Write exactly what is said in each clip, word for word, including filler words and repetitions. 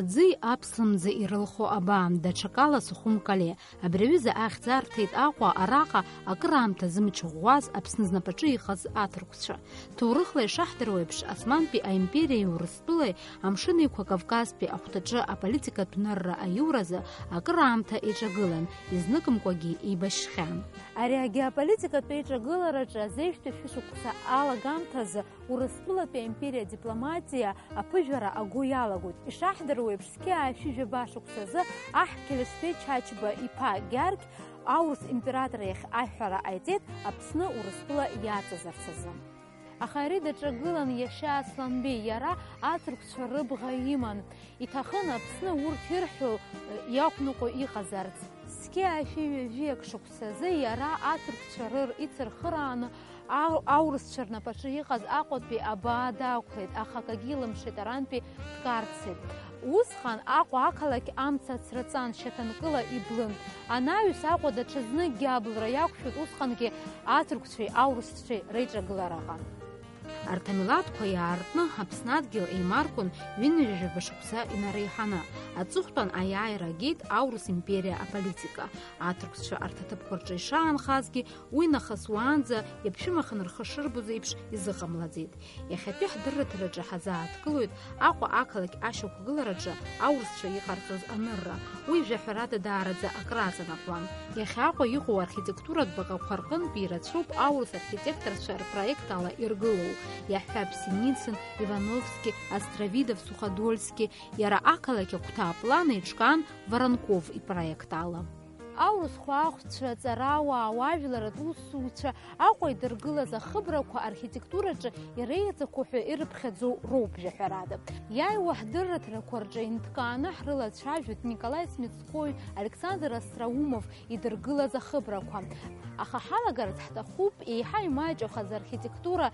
Аӡи аԥслымӡи ирылху абаа, даҽакала Сухум Кале. Абри аҩыза ахьӡ арҭеит Аҟәа араҟа акыраамҭа зымч ӷәӷәаз Аԥсны знапаҿы иҟаз аҭырқәцәа. Ҭоурыхла ишаҳдыруа еиԥш, Османтәи аимпериеи Урыстәылеи Амшын Еиқәа Кавказтәи ахәҭаҿы аполитикатә нырра аиуразы акыраамҭа еиҿагылан, изныкымкәагьы еибашьхьан. Ари агеополитикатә еиҿагылараҿы азеижәтәи шәышықәса алагамҭазы Урыстәылатәи аимпериа адипломатиа аԥыжәара агәы иалагоит. Ишаҳдыруа еиԥш, зқьи ааи шәи жәаба шықәсазы аҳ Қьалышбеи Чачба иԥа Гьаргь аурыс император иахь аҳәара ҟаиҵеит Аԥсны Урыстәыла иаҵазарц азы. Аха ари даҿагылан иашьа Асланбеи, иара аҭырқәцәа рыбӷа иман. Иҭахын Аԥсны урҭ ирҳәо, э, иақәныҟәо иҟазарц. Зқьи ааи шәи ҩажәи акы шықәсазы иара аҭырқәцәа рыр ицырхырааны ау-, аурысцәа рнапаҿы иҟаз Аҟәатәи абаа дақәлеит, аха акагьы илымшеит, арантәи дкарцеит. Усҟан Аҟәа ақалақь амца ацраҵан, шьаҭанкыла иблын. Анаҩс Аҟәа даҽазныкгьы абылра иақәшәеит, усҟангьы аҭырқәцәеи аурысцәеи реиҿагылараҟа. Арҭ амилаҭқәа иаартны Аԥсны адгьыл еимаркуан ҩынҩажәаба шықәса инареиҳаны. Аҵыхәтәан аиааира агеит аурыс империа аполитика. Аҭырқәцәа арҭ аҭыԥқәа рҿы ишаанхазгьы, уи нахыс уаанӡа иаԥшәымаханы рхы шырбоз еиԥш изыҟамлаӡеит. Иахьатәи ҳдырраҭараҿы ҳазааҭгылоит Аҟәа ақалақь ашьақәгылараҿы аурысцәа иҟарҵоз анырра. Уи жәаҳәарада даараӡа акраҵанакуан. Иахьа Аҟәа иҟоу архитектуратә баҟақәа рҟынтә ирацәоуп аурыс архитекторцәа рпроект ала иргылоу, иаҳҳәап, Синицин, Ивановски, Островидов, Суходольски, иара ақалақь агәҭа аплан еиҿкаан Воронков ипроект ала. Аурыс хәаахәҭцәа, аҵарауаа, ауаажәларратә усзуҩцәа, Аҟәа идыргылаз ахыбрақәа архитектураҿы иреиӷьӡақәоу ҳәа ирыԥхьаӡоу роуп, жәаҳәарада. Иааиуа ҳдырраҭарақәа рҿы инҭкааны ҳрылацәажәоит Николаи Смецкои, Александр Остроумов идыргылаз ахыбрақәа. Аха ҳалагарц ҳҭахуп еиҳа имаҷҩхаз архитектура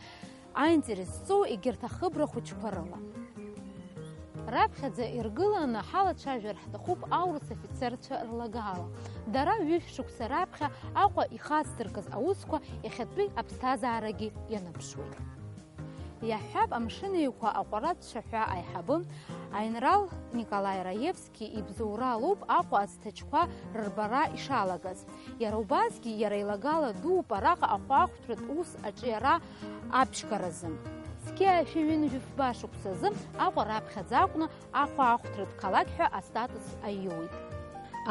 аинтерес зҵоу егьырҭ ахыбра хәыҷқәа рыла. Раԥхьаӡа иргыланы ҳалацәажәар ҳҭахуп аурыс афицерцәа рлагала. Дара ҩышә шықәса раԥхьа Аҟәа ихацдыркыз аусқәа иахьатәи аԥсҭазаарагьы ианыԥшуеит. Иаҳҳәап, Амшын Еиқәа аҟәараҵәца ҳәа аиҳабы аинрал Николаи Раевски ибзоура лоуп Аҟәа аӡҭачқәа рырбара ишалагаз. Иара убасгьы, иара илагала дууп араҟа ахәаахәҭратә ус аҿиара аԥшьгаразы. Зқьи ааи шәи ҩынҩажәи фба шықәсазы Аҟәа раԥхьаӡа акәны ахәаахәҭратә қалақь ҳәа астатус аиуит.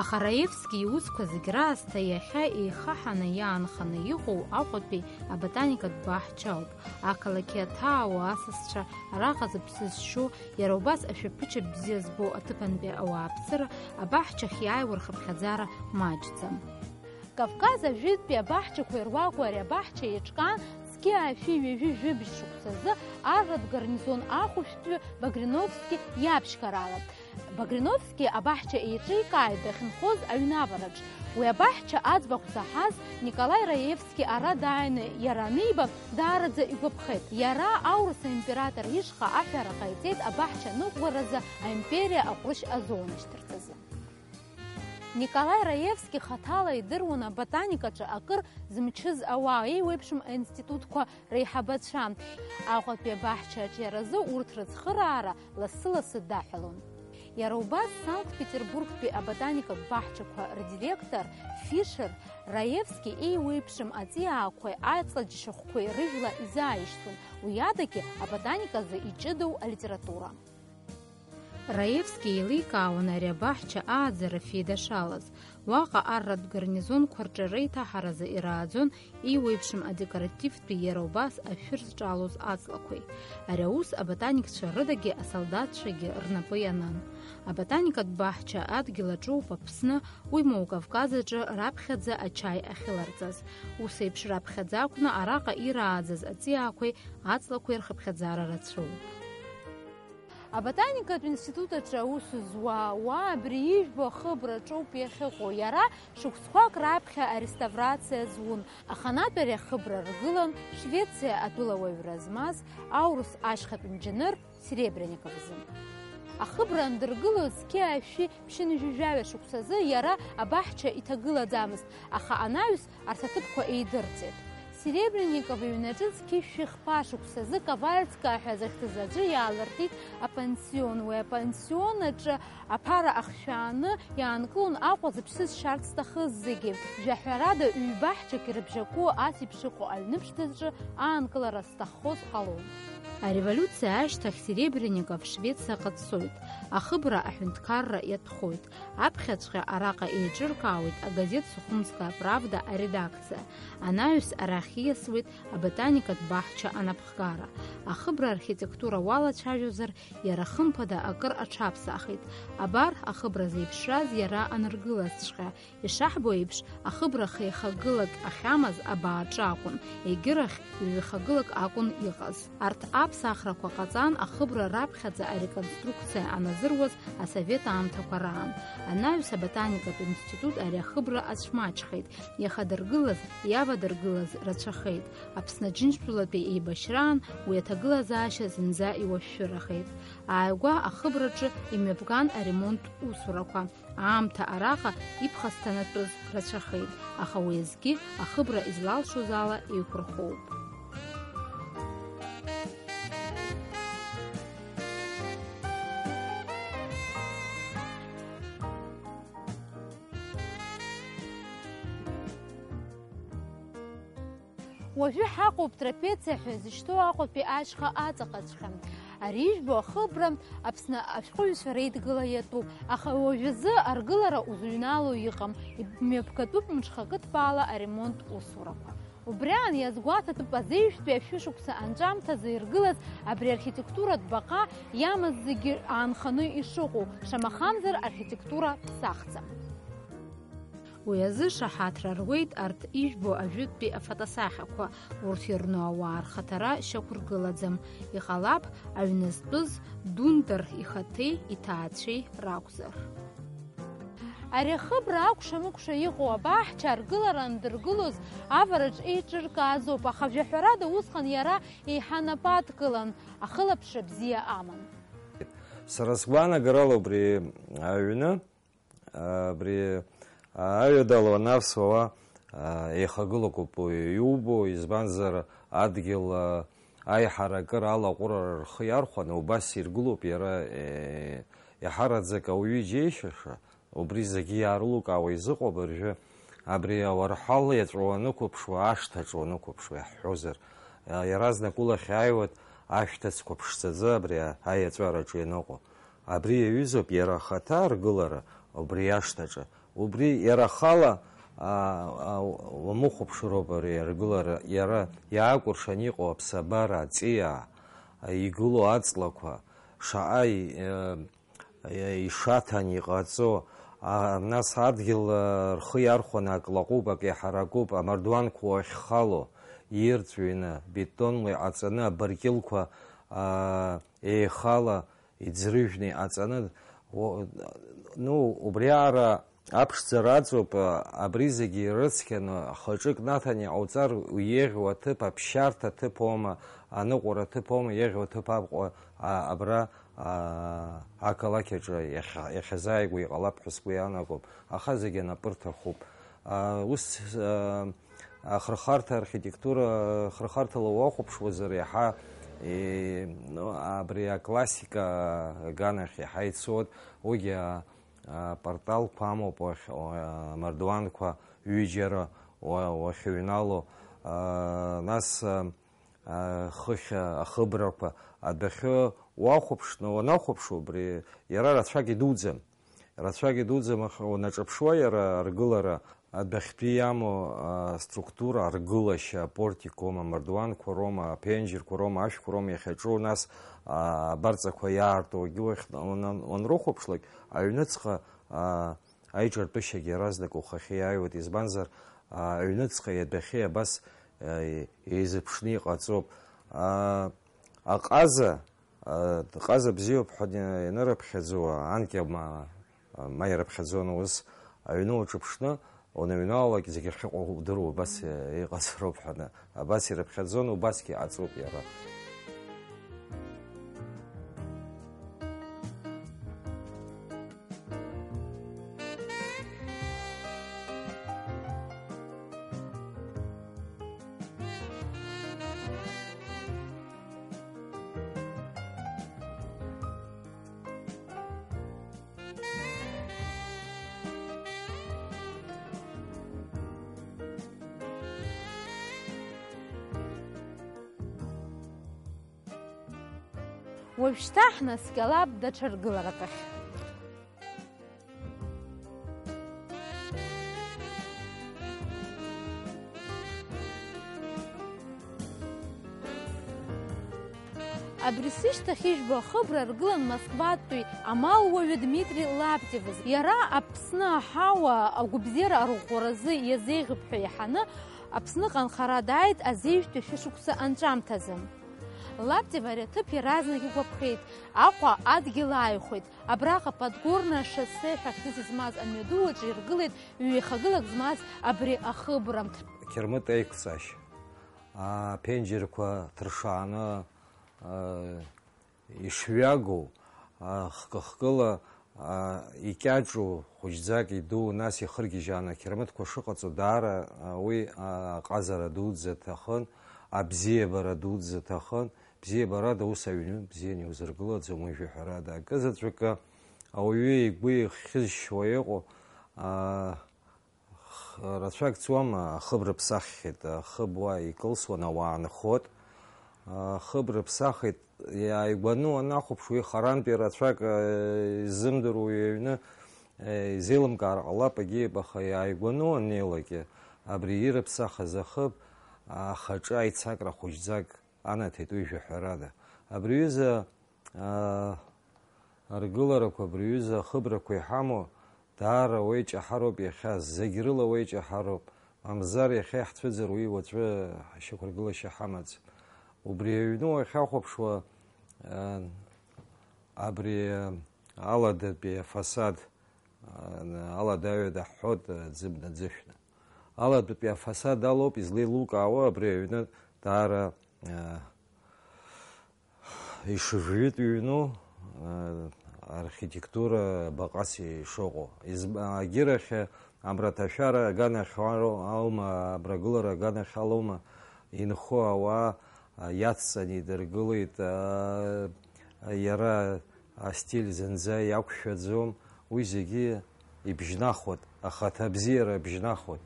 Аха Раевски иусқәа зегь раасҭа иахьа еихаҳаны иаанханы иҟоу Аҟәатәи аботаникатә баҳча ауп. Ақалақь иаҭаауа асасцәа, араҟа зыԥсы зшьо, иара убас ашәаԥыча бзиа збо аҭыԥантәи ауааԥсыра абаҳчахь иааиуа рхыԥхьаӡара маҷӡам. Кавказ ажәытәтәи абаҳчақәа ируаку ари абаҳча еиҿкаан зқьи ааи шәи ҩажәи жәибжь шықәсазы арратә гарнизон ахәышәтәҩы Багриновски иаԥшьгарала. Багриновски абаҳча еиҿикааит дахьынхоз аҩнабараҿ. Уи абаҳча аӡбахә заҳаз Николаи Раевски ара дааины иара аниба, даараӡа игәаԥхеит. Иара аурыс аимператор ишҟа аҳәара ҟаиҵеит абаҳча аныҟәгаразы аимпериа аҟәрышь азоунашьҭырҵазы. Николаи Раевски хаҭала идыруан аботаникаҿы акыр зымчыз ауаа еиуеиԥшым аинститутқәа реиҳабацәа. Аҟәатәи абаҳча аҿиаразы урҭ рыцхыраара лассы-лассы даҳәалон. Иара убас Санкт-Петербургтәи аботаникатә баҳчақәа рдиректор Фишер Раевски еиуеиԥшым аҵиаақәеи аҵла џьашьахәқәеи рыжәла изааишьҭуан, уи адагьы аботаниказы иҷыдоу алитература. Раевски еиликаауан ари абаҳча ааӡара феидашалаз. Уаҟа арратә гарнизонқәа рҿы реиҭаҳаразы ирааӡон еиуеиԥшым адекоративтәи, иара убас ашәыр зҿалоз аҵлақәеи. Ари аус аботаникцәа рыдагьы асолдаҭцәагьы рнапы ианын. Аботаникатә баҳча адгьыл аҿоуп Аԥсны, уимоу Кавказ аҿы раԥхьаӡа ачаи ахьыларҵаз. Ус еиԥш раԥхьаӡа акәны араҟа ирааӡаз аҵиаақәеи аҵлақәеи рхыԥхьаӡара рацәоуп. Аботаникатә институт аҿы аус зуа ауаа абри ижәбо ахыбра аҿоуп иахьыҟоу. Иара шықәсқәак раԥхьа ареставрациа зун, аханатә ари ахыбра ргылан Швециа атәылауаҩра змаз аурыс ашьхатә инџьаныр Серебренников изы. Ахыбра андыргылоз зқьи ааи шәи ԥшьынҩажәи жәаҩа шықәсазы иара абаҳча иҭагылаӡамызт, аха анаҩс арҭ аҭыԥқәа еидырҵеит. Серебренников иҩнаҿы зқьи жәшәи хԥа шықәсазы Ковальская ҳәа захьӡыз аӡәы иаалыртит апансион. Уи апансион аҿы аԥара ахшәааны иаанкылон Аҟәа зыԥсы зшьарц зҭахыз зегьы. Жәаҳәарада, ҩба-ҳәа џьаргьы рыбжьақәоу ас еиԥш иҟоу аҩны ԥшӡаҿы аанкылара зҭаххоз ҟалон. Ареволиуциа ашьҭахь Серебренников Швециаҟа дцоит, ахыбра аҳәынҭқарра иатәхоит. Аԥхьаҵәҟьа араҟа еиҿыркаауеит агазеҭ Сухумская правда аредакциа. Анаҩс арахь ииасуеит аботаникатә баҳча анапхгара. Ахыбра архитектура уалацәажәозар, иара хымԥада акыр аҽаԥсахит. Абар, ахыбра зеиԥшраз иара аныргылазҵәҟьа. Ишаҳбо еиԥш, ахыбра хеихагылак ахьамаз абааҿы акәын, егьырахь ҩажәахагылак акәын иҟаз. Арҭ аԥсахрақәа ҟаҵан, ахыбра раԥхьаӡа ареконструкциа аназыруаз асовет аамҭақәа раан. Анаҩс аботаникатә институт ари ахыбра ацәмаҷхеит, иахадыргылаз, иавадыргылаз рацәахеит. Аԥсны Аџьынџьтәылатәи еибашьраан уи аҭагылазаашьа зынӡа иуашәшәырахеит. Ааигәа ахыбраҿы имҩаԥган аремонттә усурақәа. Аамҭа араҟа иԥхасҭанатәыз рацәахеит, аха уеизгьы ахыбра излалшоз ала еиқәырхоуп. Уажәы ҳаҟоуп Трапециа ҳәа изышьҭоу Аҟәатәи ашьха аҵаҟаҵәҟьа. Ари ижәбо ахыбра Аԥсны ашәҟәыҩҩцәа реидгыла иатәуп, аха уажәазы аргылара узыҩнало иҟам, имҩаԥгатәуп мҽхакы ҭбаала аремонт усурақәа. Убри аан иазгәаҭатәуп азеижәтәи ашәышықәса анҵәамҭазы иргылаз абри архитектуратә баҟа иамаз зегьы аанханы ишыҟоу, шамахамзар архитектура ԥсахӡам. Уи азы шаҳаҭра руеит арҭ ижәбо ажәытәтәи афотосахьақәа, урҭ ирну ауаа рхаҭара шьақәыргылаӡам, иҟалап, аҩны зтәыз Дундар ихаҭеи иҭаацәеи ракәзар. Ари ахыбра акәша-мыкәша иҟоу абаҳча аргылара андыргылоз авараҿ еиҿыркаазоуп, аха жәаҳәарада усҟан иара еиҳа нап адкылан, ахылаԥшра бзиа аман. Сара сгәаанагарала убри аҩны Абри аҩадала уанавсуа, еихагылоуп иубо, избанзар, адгьыл аиҳаракыра алаҟәырара рхы иархәаны убас иргылоуп иара, еиҳараӡак ауаҩы иџьеишьаша, убри зегьы иаарылукаауа изыҟоуп абыржәы. Абри ауарҳал иаҵәа уанықәыԥшуа, ашҭаҿы уанықәыԥшуа, иаҳҳәозар, иаразнак улахь иааиуеит ашәҭыцқәа ԥшӡаӡа абри аиаҵәараҿы ианыҟоу. Абри иаҩызоуп иара ахаҭа аргылара убри ашҭаҿы. Убри иара ахала, а, а, уамыхәаԥшыроуп ари аргылара, иара иаакәыршан иҟоу аԥсабара, аҵиаа, игылоу аҵлақәа, шаҟа и-, э, э, ишаҭан иҟаҵо, а, нас адгьыл, э, рхы иархәаны ак лаҟәуп, ак иаҳаракуп, амардуанқәа уахьхало, ирҵәины, бетонла иҟаҵаны, абыркьылқәа, а, еихала, иӡрыжәны иҟаҵаны, о-, ну, убри аара аԥшӡара аҵоуп, абри зегьы ирыцқьаны, хаҿык наҭан иҟауҵар, уи еиӷьу аҭыԥ, аԥсшьарҭа ҭыԥ аума, аныҟәара ҭыԥ аума, еиӷьу аҭыԥ Аҟәа, а, абра, а, ақалақь аҿы иахьа-, иахьазааигәоу иҟалап ҳәа сгәы иаанагом, аха зегьы анапы рҭахуп. А, ус, а, Ахырхарҭа архитектура, хырхарҭала уахәаԥшуазар, иаҳа, е, ну, абри аклассика аганахь иаҳа ицоит, уигьы, а, апорталқәа амоуп уахь, а, амардуанқәа ҩыџьара уа-, уахьыҩнало, а, нас, а, а, хыхь ахыбрақәа адәахьы уахәаԥшны, уанахәаԥшуа, убри иара рацәак идуӡам. Рацәак идуӡам, аха уанаҿаԥшуа иара аргылара адәахьтәи иамоу, а, структура, аргылашьа, апортикқәа роума, амардуанқәа роума, аԥенџьырқәа роума, ашәқәа роума иахьаҿу, нас, а, абарҵақәа иаарту, уагьы уахь уан-, уанрыхәаԥшлак, аҩныҵҟа, а, аиҿартәышьагьы иаразнак ухахьы иааиуеит, избанзар, а, аҩныҵҟеи адәахьи абас, а, еизыԥшны иҟаҵоуп. А, аҟаза, Ҟаза бзиоуп ҳәа ианырыԥхьаӡо, анкьа ма, ма ирыԥхьаӡон ус, аҩны уаҿыԥшны, уаныҩналалак зегь ахьыҟоу удыруа, убас иҟазароуп ҳәа, абас ирыԥхьаӡон, убасгьы иҟаҵоуп иара. Уажәшьҭа ҳнаскьалап даҽа ргыларак ахь. Абри сышьҭахь ижәбо ахыбра аргылан Москватәи амалуаҩы Дмитри Лаптев изы. Иара Аԥсны аҳауа агәабзиара арӷәӷәаразы иазеиӷьуп ҳәа иаҳаны, Аԥсныҟа анхара дааит азеижәтәи шәышықәса анҵәамҭазы. Лаптев ари аҭыԥ иаразнак игәаԥхеит, Аҟәа адгьыл ааихәеит, абраҟа Подгорное шоссе ҳәа хьӡыс змаз амҩаду аҿы иргылеит ҩеихагылак змаз абри ахыбра. Қьырмыт еиқәҵашьа, аԥенџьырқәа ҭыршааны, а, ишҩагоу, а, хкы-хкыла, а, икьаҿу хәыҷӡак иду, нас ихыргьежьааны ақьырмытқәа шыҟаҵо даара, а, уи, а, аҟазара дуӡӡа аҭахын, абзиабара дуӡӡа аҭахын, бзиабарада ус аҩны бзианы иузыргылаӡом уажәы ҳәарада. Акызаҵәык ауаҩы игәы ихьызшьуа иҟоу, а, Х-, рацәак ҵуама, ахыб рыԥсаххьеит, ахыб уа икылсуан, ауаа нхот. Ахыб рыԥсахит, иааигәаны уанахәаԥш, уи харантәи рацәак, э, изымдыруа уи аҩны, э, изеилымкаар ҟалап, егьип, аха иааигәаны уаннеилакь, абри ирыԥсахыз ахыб ахаҿы аицакра хәыҷӡак анаҭеит уи жәаҳәарада. Абри ҩыза Аа, аргыларақәа абри аҩыза ахыбрақәа иҳамоу даара уеиҷаҳароуп иахьа, зегь рыла уеиҷаҳароуп, мамзар иахьа иаҳцәыӡыр уи уаҵәы ҳшьақәыргылашьа ҳамаӡам. Убри аҩны уахьахәаԥшуа, аа, абри, аа, аладатәи афасад, аа, аладаҩа даҳҳәоит, аа, ӡыбнаӡышәны. Аладатәи афасад алоуп излеилукаауа абри аҩны даара, аа, Ишыжәҩытә ҩну, э, архитектура баҟас ишыҟоу. Изб-, агьырахь, амраҭашәара аганахь аума, амрагылара аганахь алоума, инхо ауаа, а, иацҵаны идыргылеит, а, иара астиль зынӡа иақәшәаӡом, уи зегьы ибжьнахуеит, ахаҭа абзиара бжьнахуеит.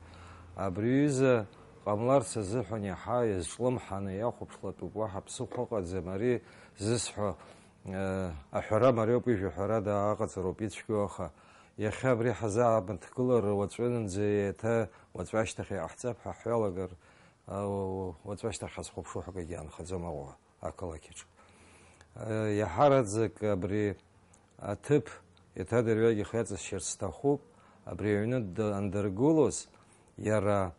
Абри аҩыза ҟамларц азыҳәан иаҳа иазҿлымҳаны иахәаԥшлатәуп, уаҳа ԥсыхәа ыҟаӡам. Ари зысҳәо, э, аҳәара мариоуп, ижәаҳәарада аҟаҵароуп ицәгьоу, аха иахьа абри ҳазааҭгылар, уаҵәынӡа еиҭа, уаҵәы ашьҭахь иҟаҳҵап ҳәа ҳҩалагар, а, уаҵәы ашьҭахь ҳазхәаԥшуа ҳәа акгьы аанхаӡом Аҟәа ақалақь аҿы. Э, иаҳараӡак абри аҭыԥ еиҭа дырҩегьых иаҵысшьырц сҭахуп. Абри аҩны д-, андыргылоз, иара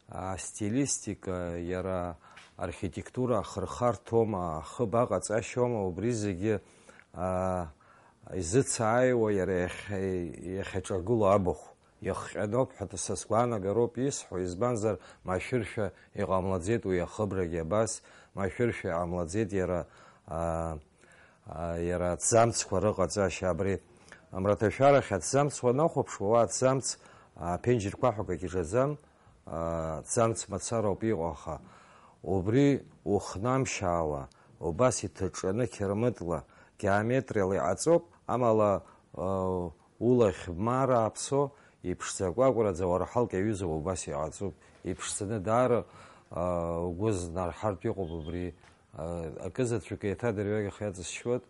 астилистика, иара архитектура ахырхарҭоума, ахыб аҟаҵашьоума, убри зегьы, а, изыцааиуа иара иахь-, иахьаҿагылоу абахә. Иахҟьаноуп ҳәа са сгәаанагароуп исҳәо, избанзар, машәыршәа иҟамлаӡеит уи ахыбрагьы абас, машәыршәа иҟамлаӡеит иара, аа, аа, иара аҭӡамцқәа рыҟаҵашьа абри. Амраҭашәарахь аҭӡамц уанахәаԥшуа, уа аҭӡамц, аа, ԥенџьырқәа ҳәа акгьы ҿаӡам, аа, аҭӡамц мацароуп иҟоу, аха убри ухнамшьаауа, убас иҭаҿаны қьырмытла, геометриала иҟаҵоуп, амала, аа, Улахь маара аԥсо, иԥшӡа кәакәраӡа уара ҳалк аҩыза убас иҟаҵоуп, иԥшӡаны даара, а, угәы знарҳартә иҟоуп убри, а, акызаҵәык еиҭа дырҩегьых иаҵысшьуеит,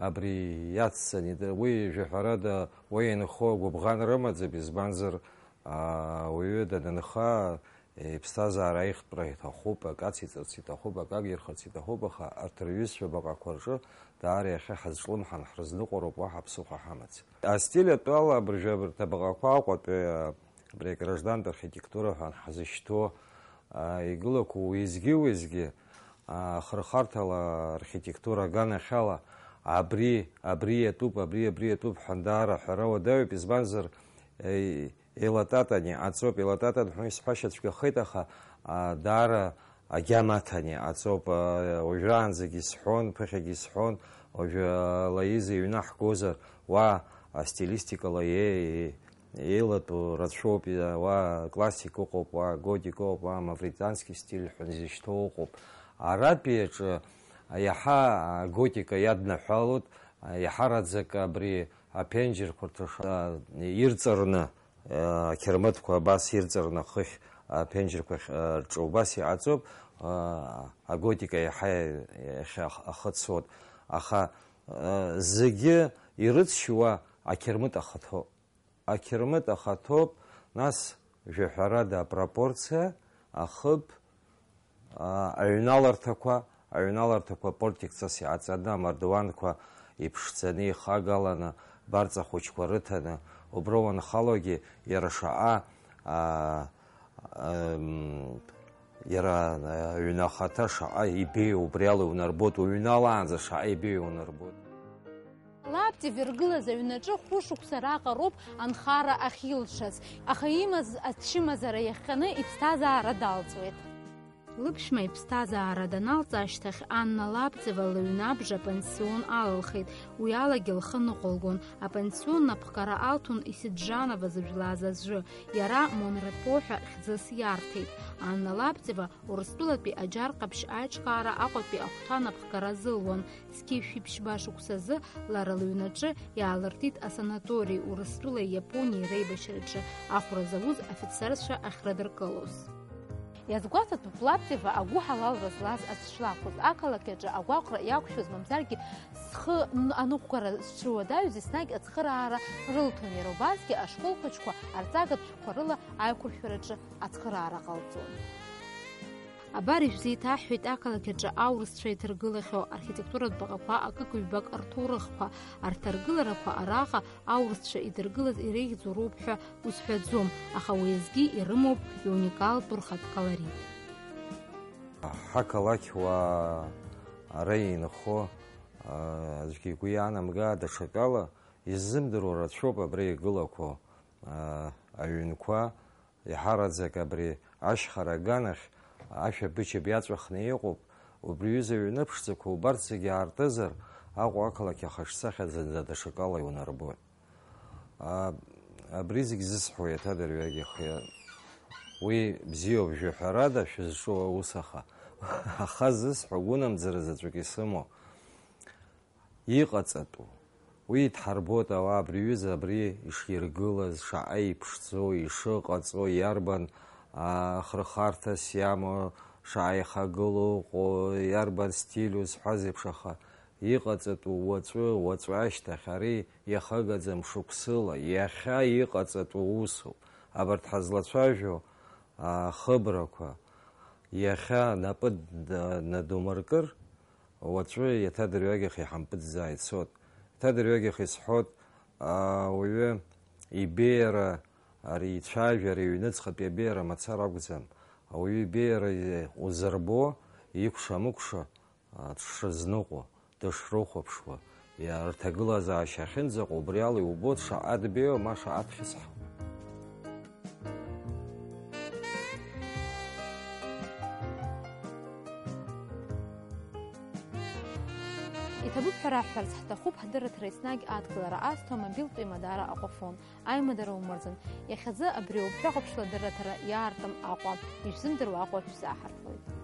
абри иацҵаны, уи жәаҳәарада уа инхо гәыбӷан рымаӡам, избанзар, а, ауаҩы данынха, Иԥсҭазаара аихтәра иҭахуп, акы ациҵарц иҭахуп, акы агирхарц иҭахуп, аха арҭ рҩызцәа баҟақәа рҿы даара иахьа ҳазҿлымҳан, ҳрызныҟәароуп, уаҳа ԥсыхәа ҳамаӡам. Астиль атәала абыржәы абарҭ абаҟақәа Аҟәатәи, а, абри аграждантә архитектура ҳәа ҳзышьҭоу, а, игылақәоу уеизгьы-уеизгьы, а, ахырхарҭала архитектура аганахьала абри, абри иатәуп, абри, абри иатәуп ҳәа даара аҳәара уадаҩуп, избанзар, е, Еилататан иҟаҵоуп, еилататан ҳәа исҳәашьа цәгьахеит, аха, а, даара агьама аҭан иҟаҵоуп, а, уажәраанӡагьы исҳәон, ԥыхьагьы исҳәон, уажәы, а, Лаиза иҩны ҳгозар, уа астилистикала е-, е-, еилатәоу рацәоуп, иа-, уа классик ыҟоуп, уа готик ыҟоуп, уа мавританский стиль ҳәа изышьҭоу ыҟоуп. Аратәи аҿы иаҳа аготика иаднаҳәалоит, а, иаҳараӡак абри аԥенџьырқәа рҭыш-, а, ирҵарны, Ақьырмытқәа абас ирҵарны ахыхь аԥенџьырқәа рҿы убас иҟаҵоуп, аготика иаҳа иахьа ахыцуеит. Аха зегьы ирыцшьуа ақьырмыт ахаҭоуп. Ақьырмыт ахаҭоуп, нас жәаҳәарада апропорциа, ахыб, аҩналарҭақәа, аҩналарҭақәа портик ҵас иаҵаны, амардуанқәа иԥшӡаны, ихагаланы, барҵа хәыҷқәа рыҭаны, убра уанхалогьы иара шаҟа, иара аҩны ахаҭа шаҟа ибеиоу убри ала иунарбоит, уҩналаанӡа шаҟа ибеиоу унарбоит. Лаптев иргылаз аҩнаҿы хәышықәса раҟароуп анхара ахьилшаз, аха имаз ачымазара иахҟьаны иԥсҭазаара далҵуеит. Лыԥшәма иԥсҭазаара даналҵ ашьҭахь, Анна Лаптева лыҩны абжа апансион алылхит, уи алагьы лхы ныҟәылгон, апансион напхгара алҭон Исиджанова зыжәлаз аӡәы, иара Монрепо ҳәа хьӡыс иарҭеит. Анна Лаптева Урыстәылатәи аџьар ҟаԥшь аиҿкаара Аҟәатәи ахәҭа напхгара азылуан, зқьи жәшәи ԥшьба шықәсазы лара лыҩнаҿы иаалыртит асанатории Урыстәылеи Иапониеи реибашьраҿы ахәра зауз афицерцәа ахьрыдыркылоз. Иазгәаҭатәуп Лаптева агәыҳалалра злаз аӡә шлакәыз, ақалақь аҿы агәаҟра иақәшәоз, мамзаргьы зхы н-, аныҟәгара зҽыуадаҩыз еснагь ацхыраара рылҭон, иара убасгьы ашкол хәыҷқәа арҵагатә шәҟәқәа рыла аиқәыршәараҿы ацхыраара ҟалҵон. Абар ишәзеиҭаҳҳәеит ақалақь аҿы аурысцәа иҭаргылахьоу архитектуратә баҟақәа акык-ҩбак рҭоурыхқәа. Арҭ аргыларақәа араҟа аурысцәа идыргылаз иреиӷьӡоу роуп ҳәа узҳәаӡом, аха уеизгьы ирымоуп иуникалтәу рхатә колорит. Ҳақалақьуаа ара инхо, аӡәгьы игәы иаанамгааит, даҽакала иззымдыруа рацәоуп абра игылақәоу, аа, аҩнқәа, еиҳараӡак абри ашьхара аганахь ашәа быччап иаҵәахны иҟоуп, убри аҩыза аҩны ԥшӡақәа убарҭ зегьы аартызар, Аҟәа ақалақь ахаҿсахьа зынӡа даҽакала иунарбоит. Аа, абри зегь зысҳәо иаҭадырҩагьых, уи бзиоуп, жәаҳәарада шәызҿу аус, аха, аха зысҳәо гәынамӡара заҵәык исымоу. Иҟаҵатәу. Уи идҳарбоит ауаа абри аҩыза абри иширгылаз, шаҟа иԥшӡоу, ишыҟаҵоу, иарбан, аа, хырхарҭас иамоу, шаҟа ихагылоу ыҟоу, иарбан стиль узҳәаз еиԥш, аха иҟаҵатәу уаҵәы, уаҵәы ашьҭахь, ари иахагаӡам шықәсыла, иахьа иҟаҵатәу усуп. Абарҭ ҳазлацәажәо, аа, хыбрақәа, иахьа напы д-, надумыркыр, уаҵәы иаҭадырҩагьых иҳампыҵӡаа ицот. Иаҭадырҩагьых исҳәот, ауаҩы ибеиара, ари ицәажәара, иҩныҵҟатәи абеиара мацара акәӡам. Ауаҩы ибеиара узырбо, икәша-мыкәша, а, дшазныҟәо, дышрыхәаԥшуа, иа-, рҭагылазаашьа ахьынӡаҟоу, убри ала иубоит шаҟа дбеиоу, ма шаҟа дхьысҳауа. Иҭабуп ҳәа раҳҳәарц ҳҭахуп, ҳдырраҭара еснагь адкылара азҭо амобилтә еимадара Аҟәафон. Аимадара умырӡын. Иахьазы абри ауп, шәахәаԥшла адырраҭара иаартым Аҟәа. Ишәзымдыруа Аҟәа шәзааҳархоит.